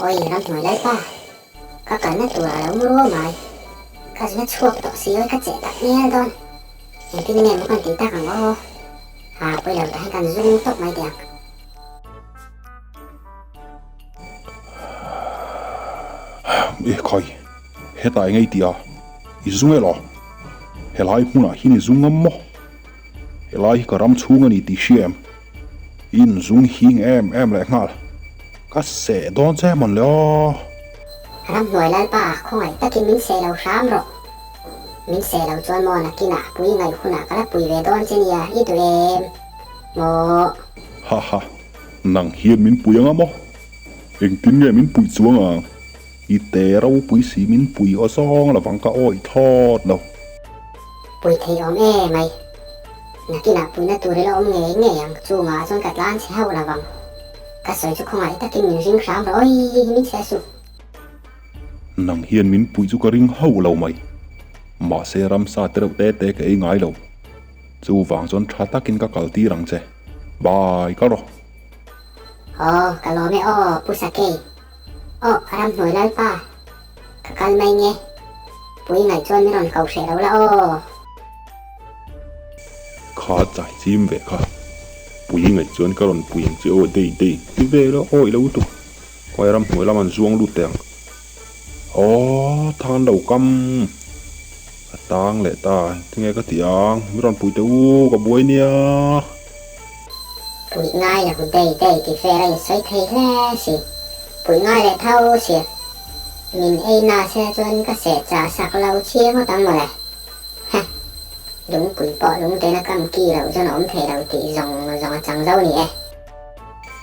Awi ramhnuai lalpa, ka kalna tur a lo mu ruau mai. Ka zuna chhuak tawh si awi ka cheh tak ngial dawn. Engtin nge maw kan tih tak ang aw. Ha pawi lo tah hian kan zung tawp mai teh ang. E khai, hetah eng ei tih a, i zung elaw? Helai hmunah hian i zung ngam maw? Helai hi ka ram chhung a ni tih hria em? I inzung hing em em leh nghal. Ka seh dawn che mawn le aw. Ramhnuai Lalpa, khawngaih takin min seh lo hram rawh. Min seh lo chuan maw nakinah pui ngaih hunah ka la pui ve dawn che nia, i duh em? Maw? Ha ha, nang hian min pui anga maw? Engtin nge min puih chuang ang? I te ropui si min pui aw zawng lovang ka awih thlawt lo. Pui thei awm e mai. Nakinah puina tur ila awm ngei ngei ang chungah chuan ka tlan chhe hauh lovang. Ka sawi chu khawngaih takin min ring hram rawh awi min chhe suh. Nang hian min puih chu ka ring hauh lo mai. Mahse ramsa te reuh te te ka ei ngai lo. Chuvang chuan tha takin ka kal tir ang che. Bye kal rawh. Aw ka lawm e aw Pu Sakei. Aw ramhnuai lalpa ka kal mai nge pui ngaih chuan min rawn ko hreh lo la aw. Kha chai chim ve kha pui ngaih chuan ka rawn pui ang che aw dei dei ti ve la aw i lo tuk khawi ramhnuai lam an zuang lut teh ang aw thang an lo kam a tang leh ta tinge ka tih ang min rawn pui teh u ka buai nia. Puih ngai lo dei dei ti vel a insawi thei hle si. Puih ngai leh tho sia. Min ei na se chuan ka seh chah sak lo chhia ngawt ang mawle. Heh. Lungpui pawh lungtena kam ki loh chuan a awm thei lo tih zawng zawng a chang zo ni e.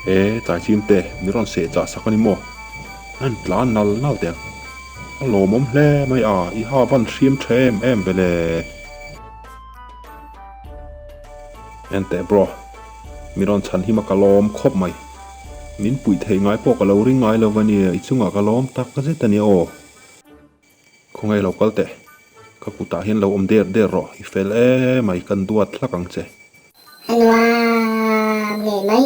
E, Chaichim te, mi rawn seh chah sak a ni maw? A intlan nal nal teh ang. A lawmawm hle mai a, i ha van hriam tha em em ve le. Enteh bro, mi rawn chhan him a ka lawm khawp mai. Min puih theih ngai pawh ka lo ring ngai lo va nia, i chungah ka lawm tak zet a nia aw. Khawngaih lo kal teh, ka kutah hian lo awm der der rawh, i fel emai kan duat hlak ang che. A nuam ngei mai.